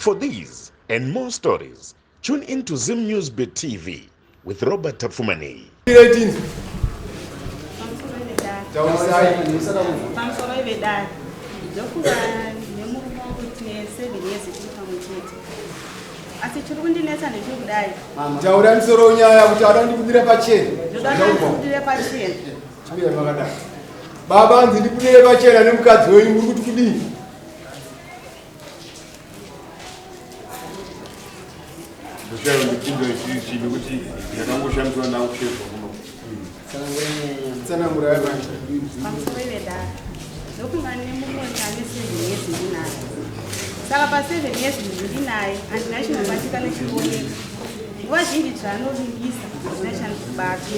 For these and more stories, tune in to Zim News Bit TV with Robert Tafumani. Pamusoro vedare, ndokuva nemurume wangu tine 7 years tiri pamwe chete, asi chiri kundinetsa ndechekudai. Taura musoro wenyaya kuti ada ndibudire pachena. Ndoda ndibudire pachena. Chimira makadai. Baba, hanzi ndibudire pachena nemukadzi wenyu, muri kuti kudii? Ndoshayo ndipindure chii chii nekuti ndakangoshamiswa ndakushedzwa kuno. Tsanangura yamanje. Pamusoro vedare, ndokunga nemurume ane 7 years ndinaye. Saka pa7 years ndinaye, handina chinobatika nechioneka. Nguva zhinji zvaanovimbisa handina chandikubata.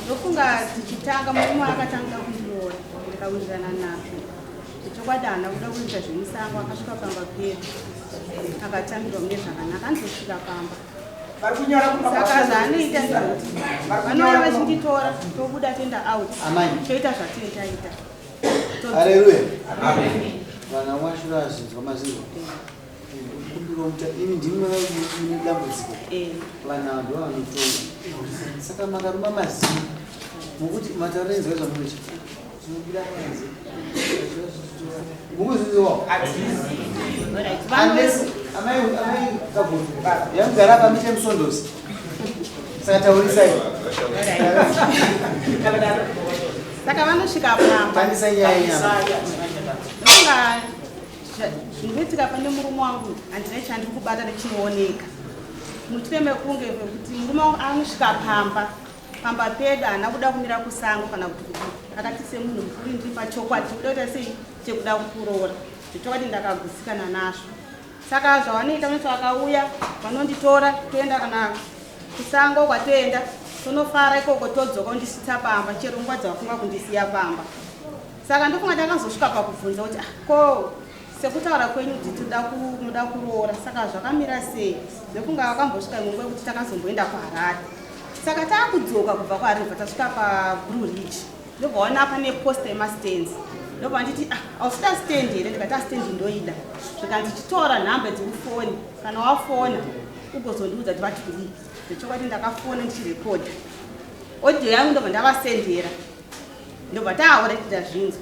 Ndofunga tichitanga, murume akatanga kundiroora, ndikawirirana nazvo. Chokwadi haana kuda kuita zvemusango, akasvika pamba pedu akatambirwa mune zvakanaka. Anozosvika pamba, saka zvaanoita ndezvekuti vanouya vachinditora, tobuda toenda out, toita zvatinoitaita. Haleluya! Vana washura azvinzwa, mazinzwa kumbiro muta imi ndimi mune dambudziko. Vanhu ava ndo vanotonga, saka makaruma mazino mukuti mataura inzwa zvamunoita, tinobuda panze mukuzvinzwawo. Unless amai Kagutu yamugara pamite musondosi, saka taurisai. Saka vanosvika pamba. Tambisai nyaya yenyama. Ndofunga zvinoitika pane murume wangu handina chandiri kubata nechinooneka mushure mekunge pekuti murume wangu anosvika pamba pedu, haana kuda kumira kusango kana kuti kudii. Akati semunhu mukuru, ndiri pachokwadi chekuda kuita sei, chekuda kukuroora. Zvechokwadi ndakagutsikana nazvo. Saka zvavanoita, vanoti vakauya vanonditora, toenda kana kusango kwatoenda, tonofara ikoko, todzoka kundisvitsa pamba chero nguva dzavafunga kundisiya pamba. Saka ndofunga ndakazosvika pakubvunza kuti, "Ah, ko sekutaura kwenyu kuti muda kuroora, saka zvakamira sei?" Ndofunga vakambosvika imwe nguva yekuti takazomboenda kuHarare. Saka taakudzoka kubva kuHarare, bva tasvika paBlue Ridge, ndobva waona pane poster yemastands. Ndobva nditi, "Ah, hausida stand here?" Ndikati, "Astand ndoida." Zvikanzi, "Chitora nhamba dzekufoni, kana wafona ugozondiudza kuti vati kudii." Zvechokwadi ndakafona ndichirekodha audio yangu, ndobva ndavasendera, ndobva taura titazvinzwa.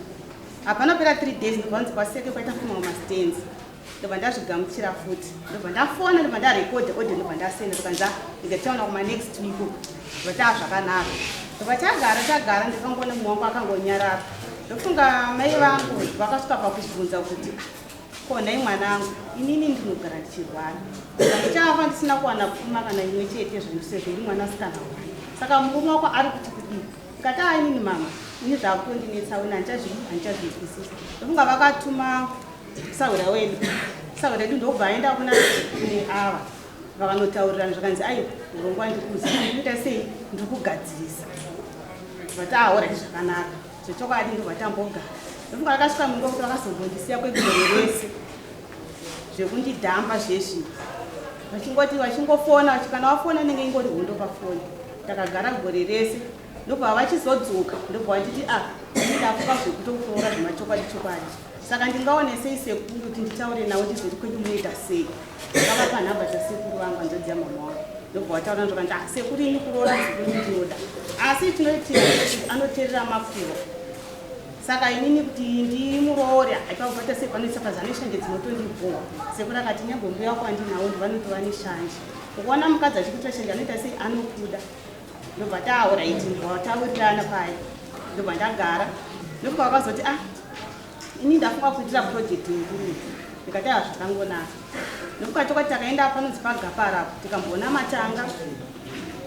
Hapana pera 3 days, ndobva nzi kwaSeke kwaita fuma mastands. Ndobva ndazvigamuchira futi, ndobva ndafona, ndobva ndarekodha audio, ndobva ndasenda. Tikanza ndikataona kuma next week uko. Ndobva taa zvakanaka, ndobva tagara tagara. Ndikangoona mumwe wangu akangonyarara. Ndofunga mai vangu vakasvika pakubvunza kuti, "Ah, ko nhai mwanangu, inini ndinogara ndichirwara, ndichafa ndisina kuwana pfuma kana imwe chete zvinhu sezvo uri mwanasikana wangu, saka murume wako ari kuti kudii?" Ndikati, "A, inini mama, ini zvakutondinetsa wena, handichazvinzwisisa." Ndofunga vakatuma sahwira wedu, sahwira wedu ndobva aenda kuna kune ava, vakanotaurirana. Zvakanzi, "Aiwa, urongwa ndikuziva, ndikuita sei, ndiri kugadzirisa." Vati, "Ahora, zvakanaka." Zvechokwadi ndobva tambogara. Ndofunga vakasvika munguva kuti vakazombondisiya kwegore rese zvekundidhamba zvezvi, vachingoti vachingofona, kana wafona inenge ingori hondo pafoni. Takagara gore rese, ndobva vachizodzoka, ndobva vanditi, "Ah, ndafuka zvekutokuroora zvemachokwadi chokwadi, saka ndingaone sei sekuru kuti nditaure navo, ndizoti kwedu munoita sei?" Ndakavapa nhamba dzasekuru vangu, hanzvadzi yamama wangu. Ndobva vataura, ndokanzi, "Ah, sekuru, ini kuroora sekuru ndinoda, asi tinoitira kuti anoteerera makuva, saka inini kuti ndimuroore haipakubata sei, panoisa pazane shanje dzinotondibhowa." Sekuru akati, "Nyangwe mbuya wako andinawo ndivanotova neshanje, ukuona mukadzi achikuitira shanje anoita sei, anokuda." Ndobva tauraiti, ndobva tawirirana paya, ndobva ndagara. Ndobva vakazoti, "Ah, ini ndafunga kuitira project yenguruve." Ndikati, "Ah, zvakangonaka." Ndokuka chokwadi takaenda panonzi paGaparapo, tikamboona matanga,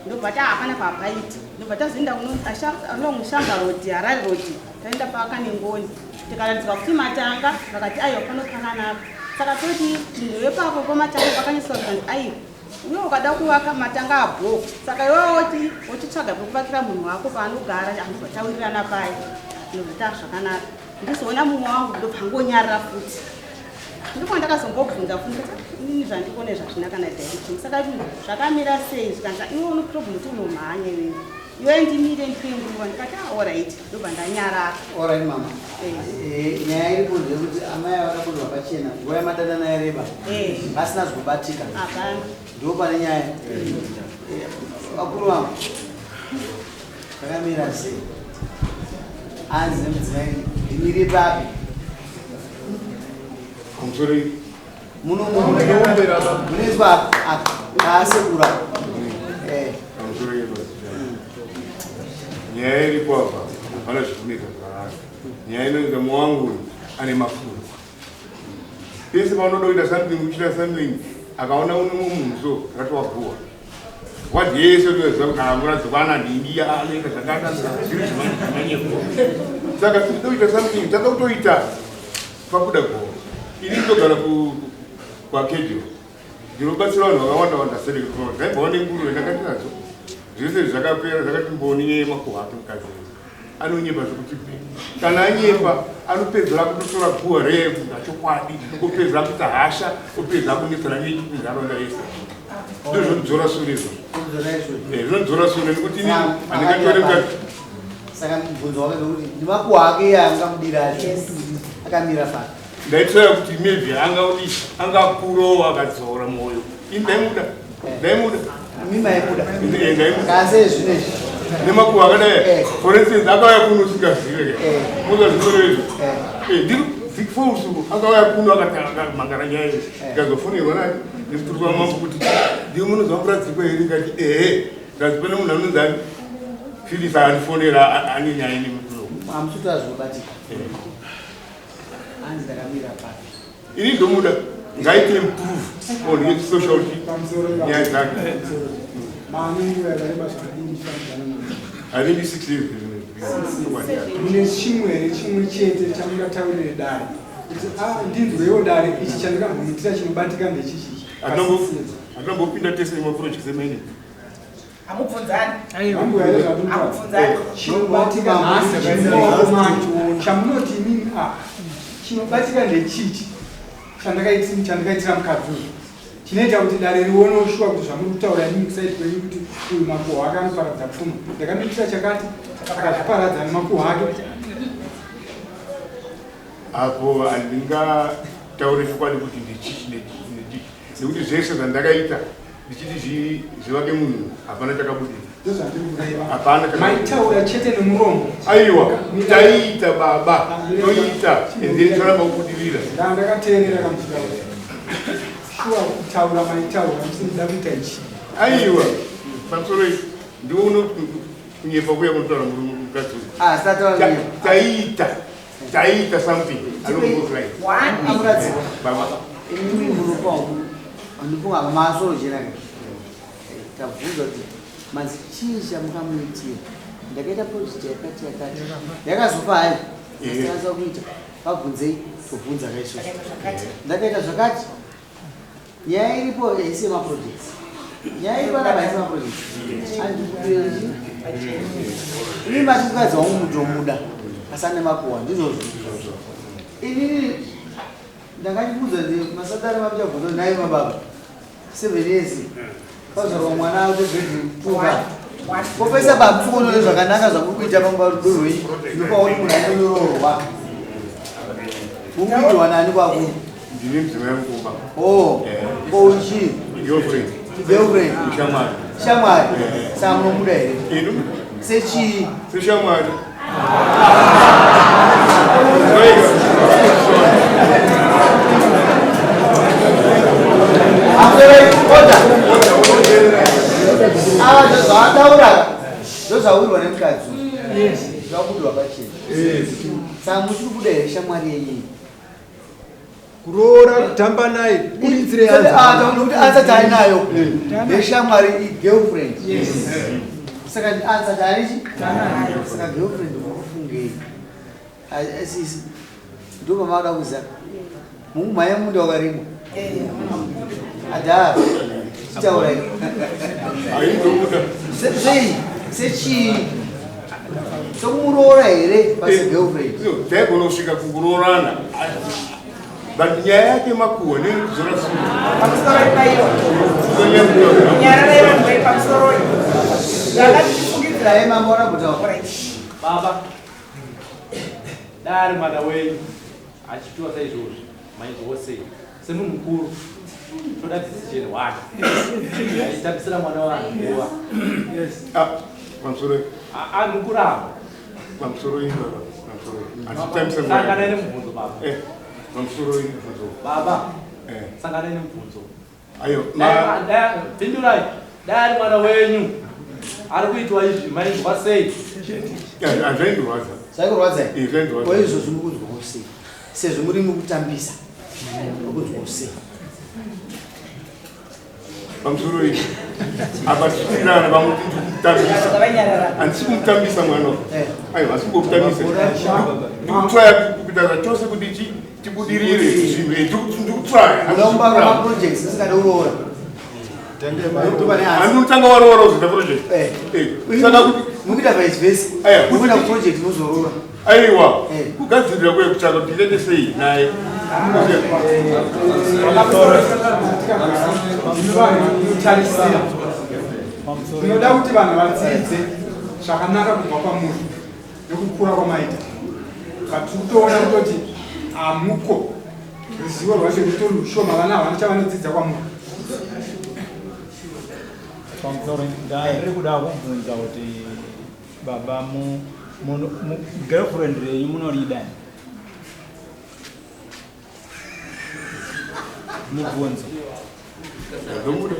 ndobva ta hapana papaiti. Ndobva tazoenda along Shamba Road, Harare Road, taenda paKanengoni, tikaratidzwa kuti matanga. Vakati, "Aiwa, pano pakanaka." Saka toti munhu wepapo pamatanga pakanyiswa, zvikanzi, "Aiwa, uye ukada kuvaka matanga abho, saka iwewe woti wochitsvaga pekuvakira munhu wako paanogara." Andobva tawirirana paya, ndobva taa zvakanaka. Ndizoona mumwe wangu, ndobva angonyarara futi. Ndipo ndakazombobvunza futi kuti, "Inini zvandikuone zvazvina kana direction, saka zvakamira sei?" Zvikanzi, "Iwe une problem kuti unomhanya iwewe." Iwe ndimire ndipe nguva. Ndikati ah, alright, ndobva ndanyarara. Alright mama. Eh, nyaya iripo ndeyekuti amai ava vakabudwa pachena nguva yamadanana yareba vasina zvobatika. Hapana. Ndipo pane nyaya. Eh, vakuru vangu zvakamira sei? Anzi nemudzimai ndimire papi? Pamusoro Muno munoiswa asekura. Eh. Pamusoro nyaya iripo apa hapana zvikunetsa zvakanaka. Nyaya inoita muwangu uyu ane mafuro. Pese paunoda kuita something uchita something akaona une mumwe munhu so akati wabhuwa. Wadhi yese unoziva kuti amuradzikwa ana nhingi anoita zvakada zviri zvemanyepo. Saka tinoda kuita something tada kutoita pabuda goro. Ini ndinogara kwakedio ndinobatsira vanhu vakawanda wanda sendaibawo nenguruve ndakati nadzo zvese zvakapera zvakati mboni nyaya yemakuhwa ake mukadzi anonyepa zvekuti be kana anyepa anopedzera kutotora guhwa reye kuda chokwadi opedzera kuita hasha opedzera kunetsana nechipinza aronda yese ndozvonidzora sure izvozvo zvinondidzora sure nekuti ini handingatore mukadzi. Saka mubvunzo wake ndekuti ndimakuhwa ake iye angamudira acho akamira papi? Ndaitraya kuti maybe angaudi angakurowa akadzora mwoyo. Ini ndaimuda, ndaimuda. Imi maimuda? Ndaimuda. Kasi zvino izvi nemakuhwa akadai, for instance, akauya kuno usingazive muza zvikoro izvo, ndiri Vic Falls uko, akauya kuno akamhangara nyaya iyi, ndikazofonерwa nani nemuturiki wamambo kuti ndiwe munonzwa muradzikwa here, ndikati ehe, ndikazi pane munhu anonzi ani Phyllis andifonera ane nyaya nemi kuno. Hamusi kutaura zvinobatika. Hanzi ndakamira papi? Ini ndomuda ngaite improve on his social nyaya dzake. Mane nguva yakareba zvakadini muchifambidzana naye? I think 6 years. Mune chimwe here chimwe chete chamungataurire dare kuti ah, ndinzwewo dare ichi chandakambomuitira chinobatika ndechichi? Hatinombopinda tese nemaprojects emene. Hamubvunzani. Hamubvunzani. Chinobatika nhasi mumaoko macho chamunoti imimi a chinobatika ndechichi chandakaitira mukadzi uyu chinoita kuti dare rionewo shuwa kuti zvamuri kutaura imimi kusaidi kwenyu kuti uyu makuhwa ake anoparadza pfuma, ndakamuitira chakati akazviparadza nemakuhwa ake. Apo handingataure chokwadi kuti ndechichi nechichi nechichi nekuti zvese zvandakaita ndichiti zvivake munhu hapana chakabudira. Hapana. Maitaura chete nemuromo. Aiwa, taiita baba, toita and then toramba kubudirira. Ndakateerera kamuchitaura. Shuwa kutaura maitaura musina kuita ichi. Aiwa, pamusoro ichi ndiwo uno kunyepa kuya kunotaura murume mukadzi uyu. Ah, sataura. Taiita. Taiita something along those lines. Amuradzikwa. Baba. Imimi munopa andifunga masoro chena. Tabvunza kuti manzi chii chamukamuitira? Ndakaita project yakati yakati. Yakazofa hayo. Asina kuita. Vabvunzei kubvunza kaizvozvo. Ndakaita zvakati. Nyaya iripo haisi yemaprojects. Nyaya iri panapa haisi yemaprojects. Handikupeji. Ini mati mukadzi wangu mutomuda. Asi ane makuhwa ndizvozvo. Inini ndakachibvunza kuti masadari mamuchabvunza nhai mababa. 7 years. Pazvarwa mwana ate grade 2 ka. Kopesa bamfuko zvakanaka zvamuri kuita pamba rudo rwenyu. Zvinopa kuti munhu anonyoroorwa. Muri kuitwa nani kwakuru? Ndine mudzimai mukoma. Oh, ko uchi? Girlfriend. Girlfriend. Shamwari. Shamwari. Saka munomuda here? Inu? Sechii? Seshamwari. Ava zvavataura ndozvaurirwa nemukadzi. Yes. Zvakudirwa pachena. Saka muchiri kuda here shamwari yenyu? Kuroora kutamba naye buritsire anza. Anza tainayo. Neshamwari girlfriend. Yes. Saka anza tairichi? Saka girlfriend mukufungei. Sisi. Ndo pamada kuza. Mumhanya munda wakarimwa. Adhaa. Chitaura. Sei? Sechii? Somuroora here pasi girlfriend? Taigona kusvika kukuroorana. But nyaya yake makuhwa nekudzora Pamusoro paiyo. Nyarara vanhu pamusoro. Ndakati Chipedzirai mambo warabotaura. Baba, dai ari mwana wenyu achitiwa saizvozvi mainzwawo sei? Semunhu mukuru toda decision one. Aitambisira mwana wangu nguva. Ah, pamusoro. Ah, mukuramba. Pamusoro ini baba. Pamusoro. Handitambisa nguva. Sanganai nemubvunzo baba. Eh, pamusoro ini mubvunzo. Baba. Eh. Sanganai nemubvunzo. Ayo, Pindurai, dai ari mwana wenyu ari kuitwa izvi mainzwa sei? Hazvaindirwadza. Zvaikurwadzai? Eh, zvaindirwadza. Ko izvozvi muri kunzwawo sei? Sezvo muri mukutambisa. Muri kunzwawo sei? Pamusoro ini. Apa tichitirana vamwe kumutambisa. Handisi kumutambisa mwana. Aiwa, handisi kumutambisa. Ndikutraya kuita zvachose kuti tibudirire zvinhu. Ndikutraya. Unoumba maprojects usingade kuroora. Handikutanga waroora uzoita project. Saka kuti mukuita vice versa. Mukuita project muzoroora. Aiwa, kugadzirira kwe kutsvaka kuti tiite sei naye. Tinotarisira. Tinoda kuti vanhu vadzidze zvakanaka kubva kwamuri nekukura kwamaita. But tiri kutoona kutoti hamuko ruzivo rwacho rutori rushoma, vana havana chavanodzidza kwamuri. Pamusoro, ndiri kuda kubvunza kuti baba girlfriend renyu munorida? Mubvunzo. Ndomuda.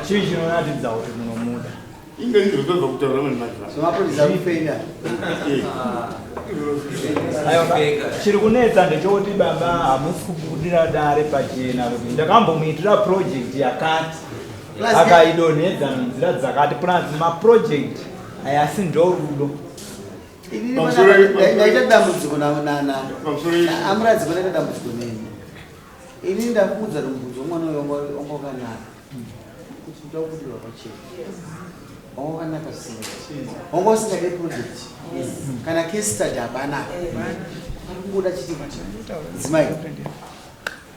Chii chinoratidza kuti munomuda? Inge ndizvo kutaura mani manje. Zvamapurisa kufenda. Aiwa, chiri kunetsa ndechekuti baba hamusi kubudira dare pachena kuti ndakambomuitira project yakati akaidonhedza nenzira dzakati, plus maproject ayasi ndo rudo. Inini ndaita dambudziko amuradziko, ndaita dambudziko neni. Inini ndakuudza kuti mubvunzo womwana uyu wanga wakanaka, kuti ndoda kubudirwa pachena, wanga wakanaka zvisingaiti, wanga usingade project kana case study hapana. Ari kungoda chiti kuti dzimai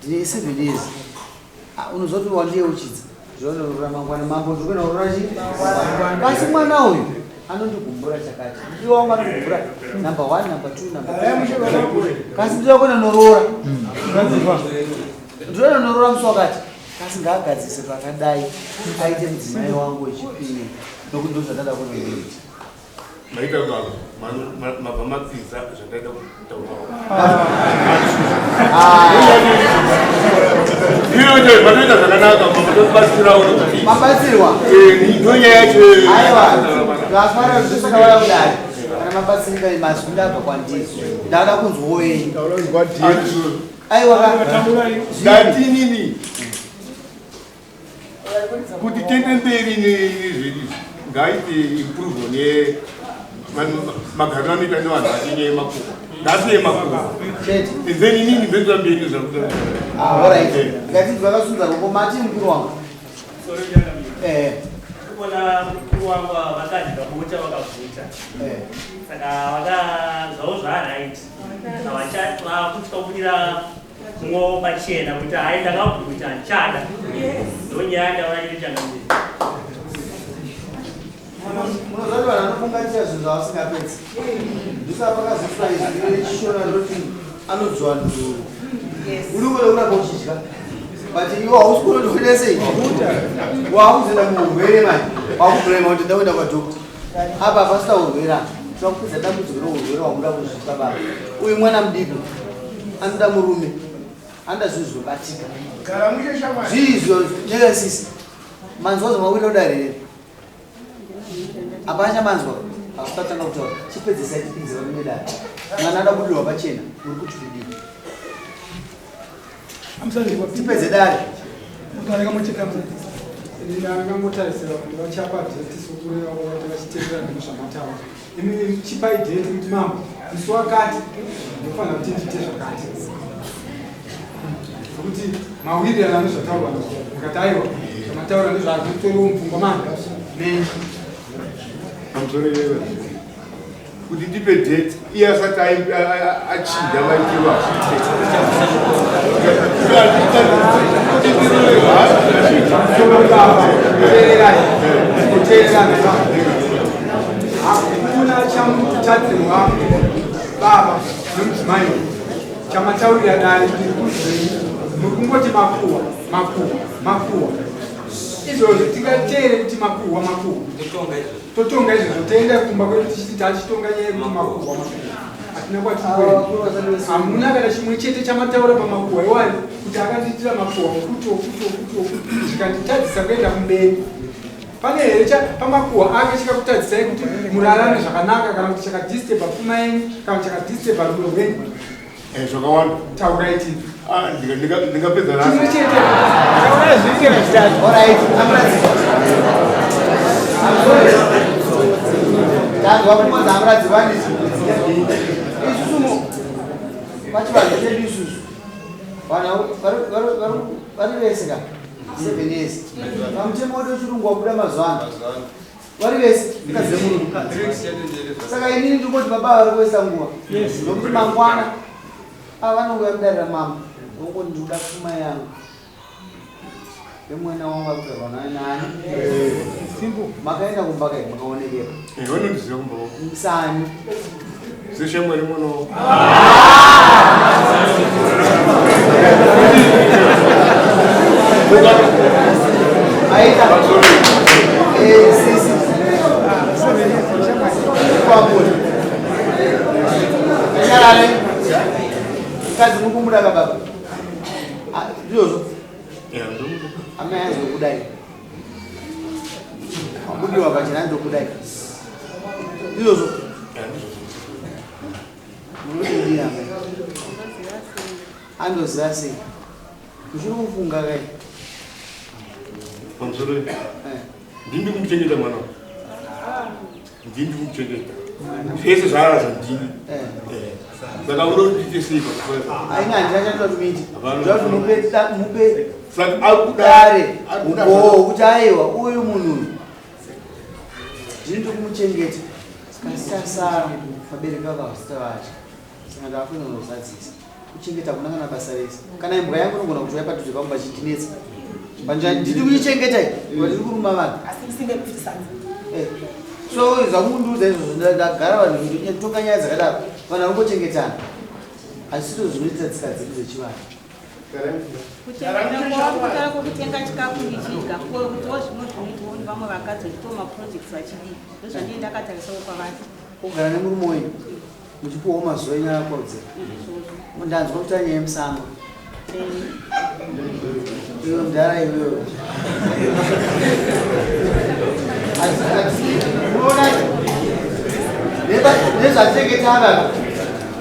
ndine 7 years. Ah, unozoti wandiyeuchidza zvanorora mangwana, mambo ndikuenda kurora chi, asi mwana uyu anondigumbura chakati, ndiwo wangu anondigumbura number one, number two, number three, kasi ndinoda kuenda noroora, ndinoenda noroora musi wakati, kasi ngaagadzise pakadai aite mudzimai wangu wechipiri, nokuti ndo zvandada kunoita. Maita baba, mabva mapfidza zvandaida kutaura. Iyo matoita zvakanaka, matobatsirawo. Mabatsirwa. Ndo nyaya yacho. Aiwa, vafanira zvosaka vaya kudai kana mabatsirika, mazwi ndabva kwandiri, ndada kunzwawo yenyu. Aiwa. Ndatinini kuti tiende mberi nezvedu izvi, ngaite improve ne magariro anoita nevanhu vachinye makuhwa, ngasiye makuhwa chete. And then inini ndoita mberi zvakuta. Ah, alright, ngatinzwa vakasunza ruoko. Mati mukuru wangu. Kuona mukuru wangu vakadya bota vakabvuta, saka vaka zvavo zvaaright, havakutya kubudira mwowo pachena kuti hai, ndakabvuta, handichada. Ndonyaya ndaona chiri changamire. Munoziva kuti vanhu vanofungatira zvinhu zvavasingapedzi, ndosaka pakazoswa izwi rechishona rinoti anodzwa nduru. Uri kuda kuramba uchidya, but iwe hausi kuona kuti kuita sei, wakuzoenda muurwere manje, wakublema kuti ndakuenda kwadoctor. Apa pasina urwere apa, tinokupedza dambudziko reurwere wamuda kuzvipa. Baba, uyu mwana mudiki anoda murume, anoda zvinhu zvinobatika zviizvo. Nekasisi manzwa zvamawira kudare here? Hapana chamanzwa, hakusatanga kutaura. Chipedzesai, tipinze varume dare. Mwana anoda kubudirwa pachena, uri kuti kudii? Tipedze dare. Ndingangotarisira kuti vachapa date, sokureva kwavati vachiteerera nezvamataura. Imi chipai date kuti mambo, musi wakati ndofanira kuti ndiite zvakati, nokuti mawirirana nezvataurwa nazvo. Mukati aiwa, zvamataura ndezvakutoriwo mupfungwa manje nenyu. Pamusoro iwewe, kuti ndipe date iye asati achinja maitiro. Teererai, teererana. Hakuna chamutadzirwa baba nomudzimai chamataurira dare ndiri kuzvenyu muri kungoti makuhwa makuhwa makuhwa izvozvo tingateere kuti makuhwa makuhwa totonga izvozvo toenda kumba kwedu tichiti tachitonga nyaya yekuti makuhwa makuhwa hatina kwatiri hamuna kana chimwe chete chamataura pamakuhwa iwayo kuti akandiitira makuhwa okuti okuti okuti okuti zvikanditadzisa kuenda kumberi Pane here cha pamakuhwa ake chikakutadzisai kuti murarame zvakanaka kana kuti chakadisturba pfuma yenyu kana kuti chakadisturba rudo rwenyu? Eh, zvakawanda. Taurai tiri. Ah, ndingapedza nhasi. Chimwe chete. Taurai zviri kana zvitatu. All right. Tanzwa pfungwa dzamuradzi vani isusu pachivanhu chedu isusu vanhu vari vese ka 7 years pamutemo wedu wechirungu wabuda mazuva ano vari vese mukadzi wemurume saka inini ndiri kuti baba vari kuesa nguva nokuti mangwana ava vanongouya mudare ramambo vongoti ndikuda pfuma yangu yemwana wangu akugarwa naye nani makaenda kumba kai makaonekera vanondiziva kumba sani seshamwari mwana wavo aita eh, sisi kwamuri nyarare mukadzi mukumuda ka baba ah, ndizvozvo amai azokudai Wabudiwa pachena ndokudai. Izvozvo. Munotidii amai? Andoziva sei? Muchiri kufunga kai? Pamusoro. Eh. Ndini kumuchengeta mwana. Ndini kumuchengeta. Zvese zvaara zvandini. Eh. eh. Saka unondiite sei pakusoro? Aina handina chandinoda kumiti. Ndoda kuti mupe mupe dare umbowo kuti aiwa uyu munhu uyu ndini ndokumuchengeta saka sasara vabereki vaka vasita vacho saka ndakuenda kuzadzisa kuchengeta hakuna kana basa rese kana imbwa yangu inogona kutouya padhuze pangu vachindinetsa panja ndidi kuichengeta iyi ndiri kuruma vanhu eh, so zvakundiudza izvozvo ndagara vanhu ndotonga nyaya dzakadaro vanhu vanongochengetana asito zvinoita tsika dzedu dzechivanhu Kuchengeta kwekutenga chikafu ndichidya kutiwo zvimwe zvinoitwawo nevamwe vakadzi vachitiwo maprojects vachidii ndozvandii ndakatarisawo kwavari. Kugara nemurume wenyu muchipuwawo mazuva enyu akakodzera. Ndanzwa kuti anyaya yemusango. Iwe mudhara iwewe. Unoona nezvatinenge tava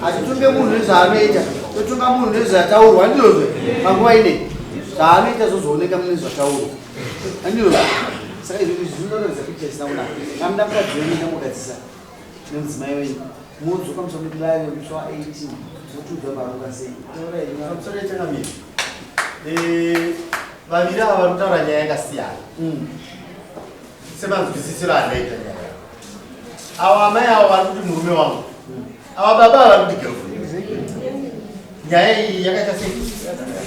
hatitonge munhu nezvaanoita totonga munhu nezvataurwa ndizvozvo panguva inei zvaanoita zvozooneka mune zvataurwa andizvozvo saka izvo izvi zvinoratidza picha isina kunaka kamuda mukadzi wenyu ndamugadzisa nemudzimai wenyu modzoka musa mudare musi wa 18 motiudza maronga sei Pamusoro yechangamire eh, vaviri ava vari kutaura nyaya yakasiyana mm. semanzwisisiro andaita nyaya ava amai avo vari kuti murume wangu ava baba ava vari kuti girlfriend nyaya iyi yakaita sei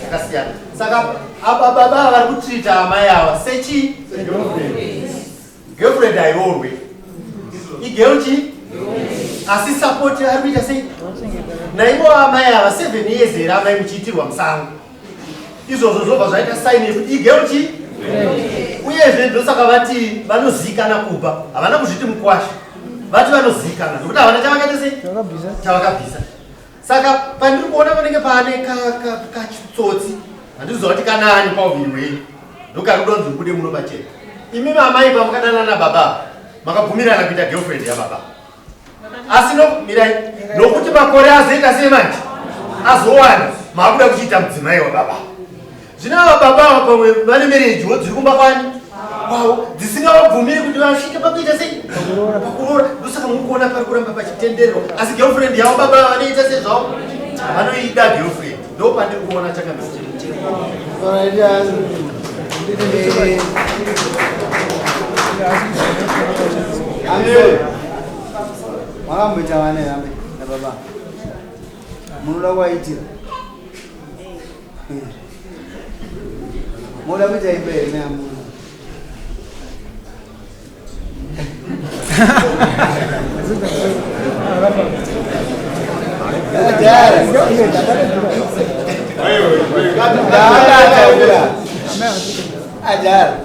yakasiyana saka aba baba ava vari kutrita amai ava sechi girlfriend hairoorwe igirl chi asi support ari kuita sei naivo amai ava seven years here amai muchiitirwa musango izvozvo zvobva zvaita saini yekuti igirl chi uyezve ndosaka vati vanoziikana kubva havana kuzviti mukwasha vati vanoziikana nokuti havana chavakaita sei chavakabvisa saka pandiri kuona panenge paane kachitsotsi handiziva kuti kanaani pauviri hwenyu ndokarudonzi rubude muno pachena imi mamai pamukadanana nababa makabvumirana kuita girlfriend yababa asi no mirai nokuti makore azoita sei manje azowana maakuda kuchiita mudzimai wababa zvino ava baba ava pamwe vane merejiwo dziri kumba kwani kwavo dzisingavabvumiri kuti vasvike pakuita sei pakuroora ndosaka muri kuona pari kuramba pachitendererwa asi girlfriend yavo baba ava vanoita sezvavo vanoida girlfriend ndo pandiri kuona chakamisa Makamboita vana here amai nababa? Munoda kuvaitira? Moda kuita imba here neamuna? Adara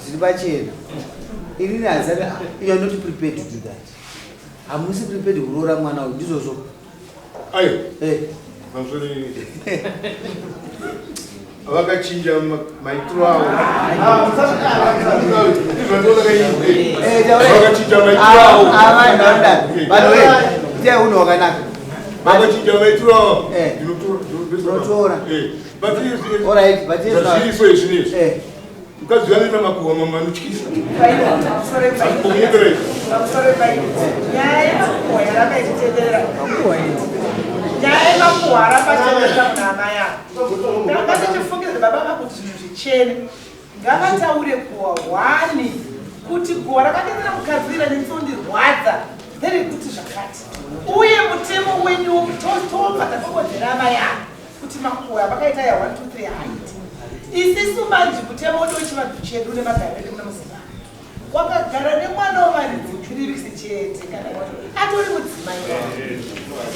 zviri pachena inini hazati you are not prepared to do that hamusi prepared kuroora mwana uyu ndizvozvo ayo vakachinja maitiro avo vakachinja maitiro avo vanhu itai unhu hwakanaka vakachinja maitiro avo ndinotora zviriso izvi nezvi mukadzi anoita makuhwa mama anotyisa nyaya yemakuhwa yaramba ichitenderera nyaya yemakuhwa aramba achitenderera muna amai avo ndanga tichifungidzira baba va kuti zvinhu zvichene ngavataure guhwa hwani kuti guhwa rakadetsera mukadzi ira netsondirwadza nderekuti zvakati uye mutemo wenyu tobva takokodzera amai avo kuti makuhwa avakaita ya 1 2 3 haiti isisu manje mutemo wedu wechivanhu chedu nemagariro edu muno muzimbabwe wakagara nemwana wevaridzi three chete kana atori mudzimai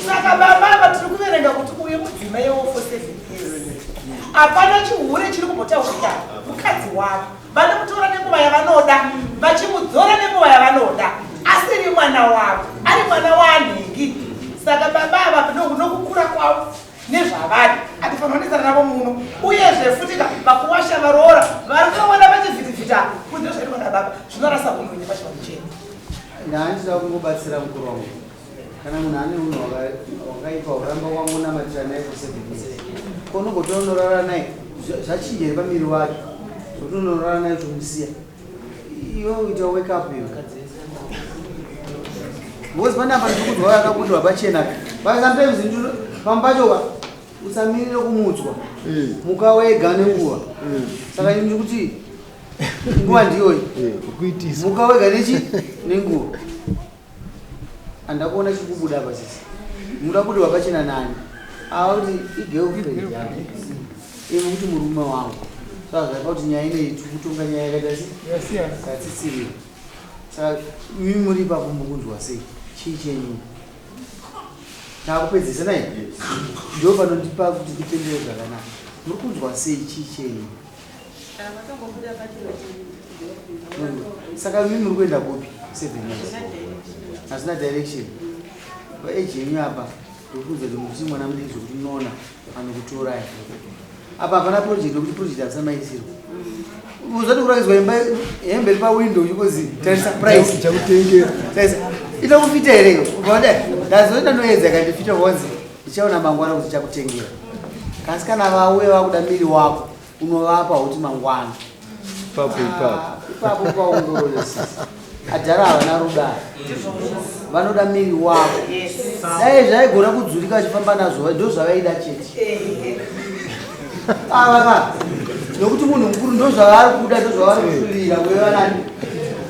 saka baba ava tiri kuverenga kuti uyu mudzimai wo for 7 years hapana chihure chiri kumbotaurika mukadzi wavo vanomutora nenguva yavanoda vachimudzora nenguva yavanoda asiri mwana wavo ari mwana waanhingi saka baba ava nokukura kwavo nezvavari atifanira kunesana navo muno uyezve futi ka vakuwasha varoora vari kuona vachivhitivhita kuti ndozvaitwa nababa zvinorasa unhu wenyu pachivanhu chedu ndaandida kungobatsira mukuru wangu kana munhu ane unhu hwakaipa uramba wangonamatira naye for 7 years konongotora unorara naye zvachinja here pamiri wake zvokuti unorara naye uchimusiya iwe uita wake up iwe because panapa ndikudzwa yakabudirwa pachena sometimes pamwe pacho ka usamirire kumutswa muka wega nenguva saka ini ndikuti nguva ndiyoyi muka wega nechi nenguva andakuona chikubuda apa sisi muda kubudirwa pachena nani ava kuti igirlfriend yako imi kuti murume wangu saka zvaipa kuti nyaya ineyi tikutonga nyaya yakaita se katsitsirira saka imi muri ipapo mukunzwa sei chii chenyu takupedzisa nai ndo panondipa kuti ndipendere zvakanaka muri kunzwa sei chii chenyu kana matongobuda pachena saka imi muri kuenda kupi 7 years hazina direction paeji yenyu apa ndikuudza kuti mukuti mwana mudiki zvokuti munoona anokutorai apa hapana project nokuti project hasina maisirwa uzati kurakidzwa imba hembe iri pawindow uchikozi tarisa price Chakutengera. tarisa ita kufita here ukaona ndazoenda ndoedza ikandifita once ndichaona mangwana kuti chakutengera kasi kana vauya vakuda miri wako unovapa kuti mangwana Ipapo ipapo. Ipapo paongorore sisi adhara havana rudaro vanoda miri wako dai zvaigona kudzurika vachifamba nazvo ndo zvavaida chete avaka nokuti munhu mukuru ndo zvavari kuda ndo zvavari kushuvira kueva nani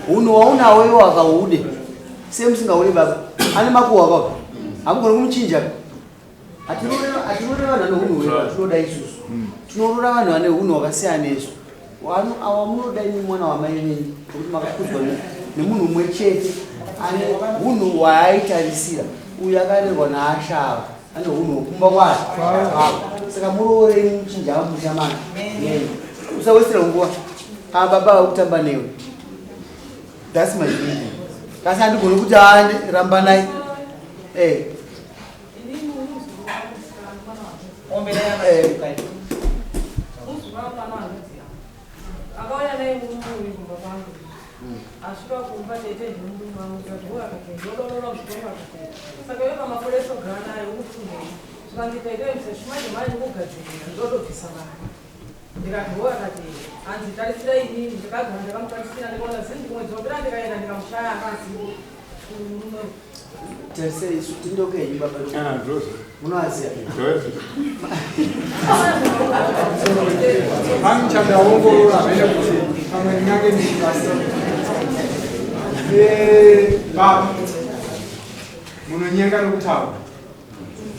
unhu waunawo iwo akaude semusingauri baba ane makuhwa kwako hamugoni kumuchinja hatirore vanhu vane unhu hwedu hatinoda isusu tinorora vanhu vane unhu hwakasiyana nesu awa munoda imi mwana wamai venyu nekuti makakudzwa nemunhu umwe chete ane unhu hwaaitarisira uyu akarerwa naashava ane unhu hwekumba kwake saka muroorei muchinja musha mana neni usawesera nguva ava baba vakutamba newe thats my thinking kasi handigoni kuti rambanai eh. Eh. Akauya naye murume uyu kumba kwangu asvika kumba tete nemurume wangu tikati hoyo akatenda odorora kusvika akatenda saka iwe pamakore esogara naye ukufungei zvikandiita itoe musashimanje manje kugadzirira ndodobvisa mari ndikati hoyo akati hanzi tarisira inini ndakagara ndakamutarisira ndikaona zindi kumwedzi wapera ndikaenda ndikamushaya akazivo murume. Tarisai isu tindoke henyu baba munoaziya. Pano chandaongorora hamene kuti pamwe ndingange ndichibasa baba munonyenga nokutaura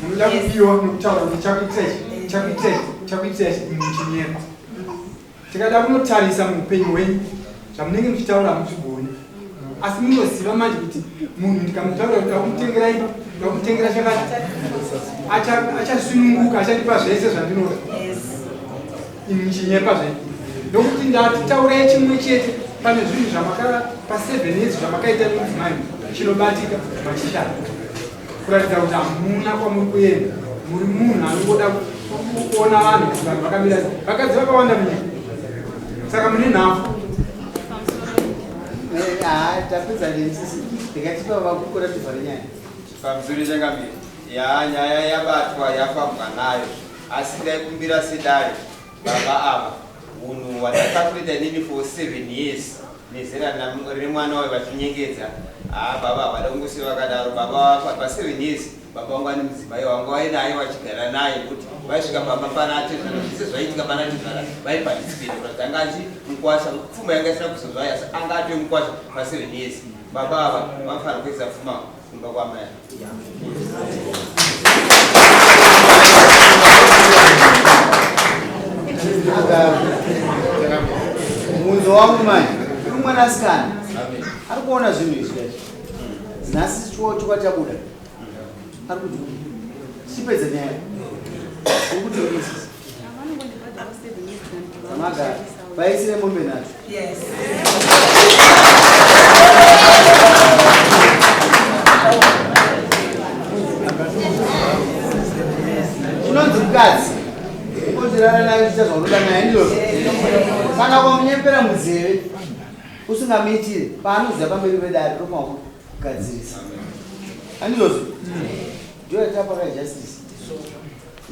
munoda kudiwa nokutaura kuti chakuitira ichi chakuitira ichi chakuitira ichi muchinyepa tikada kunotarisa muupenyu hwenyu zvamunenge muchitaura hamuzvigoni. Asi munoziva manje kuti munhu ndikamutaura kuti ndakumutengera imba, ndakumutengera chakati, achasununguka, achandipa zvese zvandinoda. Imi muchinyepa zvenyu. Nokuti ndati taurai chimwe chete pane zvinhu zvamaka pa 7 years zvamakaita nemudzimai chinobatika machishaya. Kuratidza kuti hamuna kwamuri kuenda. Muri munhu anongoda kuona vanhu kuti vanhu vakamira sei. Vakadzi vakawanda munyika. Saka mune nhafu. Tapedza nesisi ndikatipa vakukura tivhare nyaya. Pamusoro changamire, yaa nyaya yabatwa yafambwa nayo asi ndaikumbira sedare baba ava hunhu hwandakakuita inini for 7 years nezera remwana wayo vachinyengedza haa baba havada kungosiya vakadaro baba pa 7 years baba vangu vane mudzimai wangu vainaye vachigara naye kuti vaisvika pamba pana atezvara zvese zvaiitika pana atezvara vaiparticipate kuratidza anga achi mukwasha pfuma yanga isina kuzozvaya asi anga atove mukwasha pa 7 years baba ava vanofanira kuisa pfuma kumba kwamai. Mubvunzo wangu manje, uri mwanasikana ari kuona zvinhu izvi kaizvi nhasi chokwa chabuda ari kuti chipedza nyaya uri kuti unisisi samagara vaisire mombe nhatu. Yes. Unonzi mukadzi unotirara naye uchiita zvaunoda naye ndizvozvo. Kana ukamunyepera munzeve usingamuitire paanoziva pamberi pedare tofanira kugadzirisa. Handizvozvo? Ndiyo yatapaka justice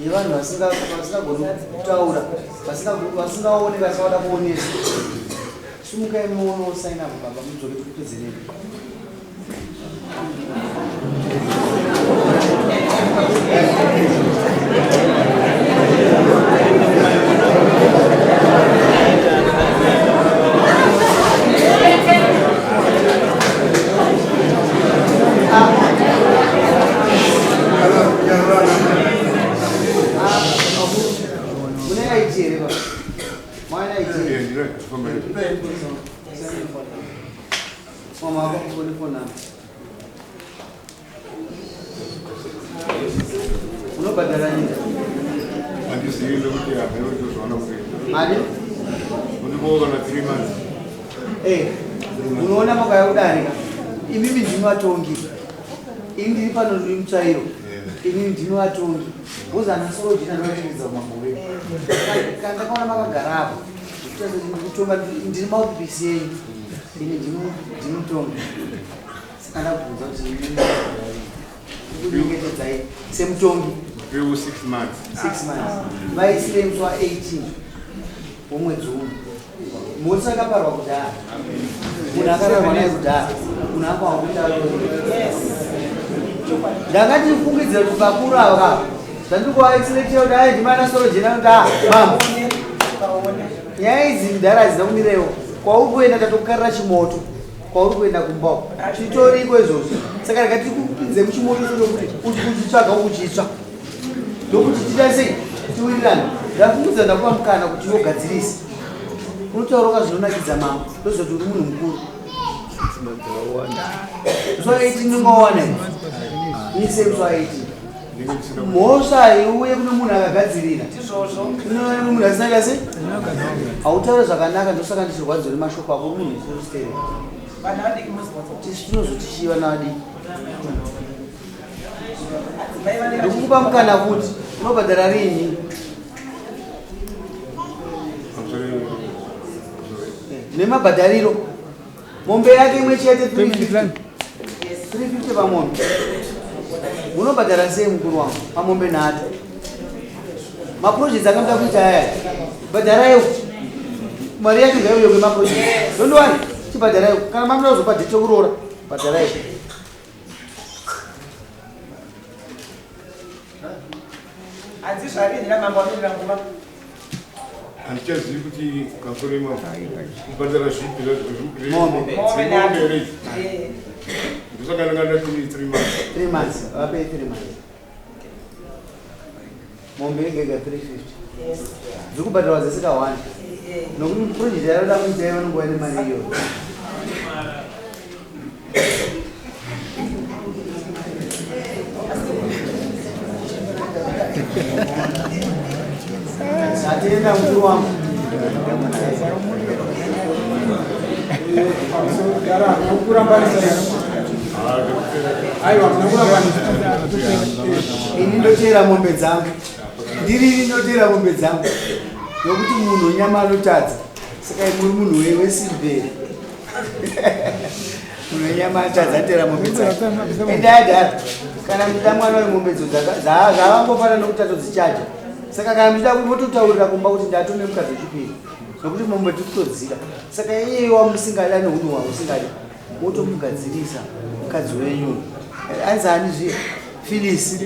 yevanhu vasingagoni kutaura, vasingaoni, vasingada kuonesa. Simukai muono sign up baba mudzoke tikupedzerei. Mune ID here baba? Mwana ID. Mama wako phone phone number. Unobhadhara nyika? Handizivi nekuti hameno ndozvaona kuita. Mari? Undiboka na 3 months. Eh, unoona makauya kudarika. Imimi ndimi vatongi. Ini ndiri pano ndiri mutsvairo. Imimi ndimi vatongi. Because ana Sorojena ndovatiridza umambo hwedu. Kana ndakaona makagara apo, kutonga ndiri mouthpiece yenyu. Ini ndini mutongi. Saka ndakubvunza kuti imimi ndikunyengetedzai semutongi. Ndiwo 6 months. 6 months. Vaisire musi wa 18 womwedzi uno. Mhosva yakaparwa kudhara. Munhu akararwa naye kudhara. Munhu akawa kuita ndakati fungidzira kuti vakuru ava ka zvandiri kuvaexelectira kuti ayi ndimana Sorojena kuti ah mambo nyaya idzi mudhara hadzina kumirewo kwauri kuenda tatokukarira chimoto kwauri kuenda kumba uko chitoriko izvozvo saka rega tikupinze muchimoto ichocho kuti uti kuchitsvaga ukuchitsva ndokuti tiita sei tiwirirane ndafungidzira ndakupa mukana kuti iwogadzirise unotaura zvinonakidza mambo ndozoti uri munhu mukuru musi wa 18 ndingowana ise musi wa 18 mhosva iuye kune munhu akagadzirira kune munhu asina kase hautaure zvakanaka ndosaka ndichirwadziwa nemashoko ako uri munhu mukuru stere tisu tinozotichii vana vadiki ndikukupa mukana kuti unobhadhara rini nemabhadhariro mombe yake imwe chete 350 350 pamombe munobhadhara sei mukuru wangu pamombe nhatu maprojects akamuda kuita aya bhadharaiwo mari yacho ngaiuye kwemaprojects don't worry chibhadharaiwo kana mamuda kuzopa date yekuroora bhadharaiwo Hanzi zvarinhira mambo anotora nguva. Handichazivi kuti pamusoro imamo kubhadhara zvipi Mombe. Mombe zvazvombe here idzi Eh. ndosaka ndanga ndati 3 months. 3 months vapei 3 months mombe yega yega 350 Yes. dziri kubhadharwa dzese ka1 Eh. nokuti project yaroda kuita vanonguva nemari iyoyo. Atenda mukuru wangu. Ini ndoteera mombe dzangu, ndirini ndoteera mombe dzangu, nokuti munhu wenyama anotadza. Saka muri munhu wesimberi, munhu wenyama anotadza, ateera mombe dzake. Endai dhara, kana muchida mwana wemombe dzo zvavangofanira nokuti atodzichaja. Saka kana muchida mototaurira kumba kuti ndatone mukadzi wechipiri, nokuti mombe tikutodzida. Saka iye wamusingada neunhu hwamusingadi, motomugadzirisa mukadzi wenyu. Anzi ani zviye? Phyllis.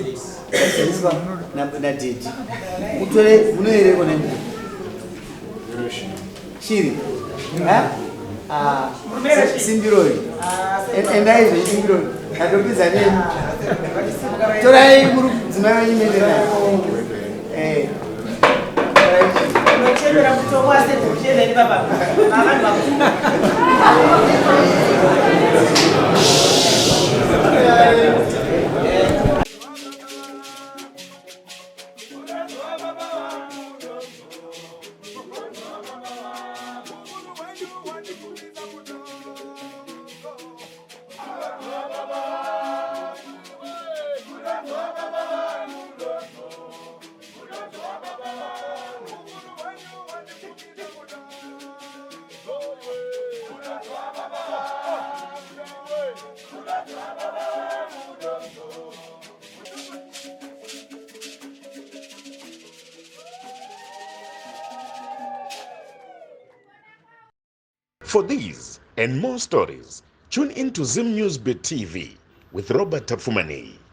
Gadziriswa nadhedhi. Mutore munoereko nemi shiri. Simbiroi, endai zvesimbiroi, ndatopedza nemi. Torai mudzimai wenyu mende naye. Unochemera mutombo asekuchemeri baba vavanhu vakuru. For these and more stories, tune in to Zim News Bit TV with Robert Tafumani.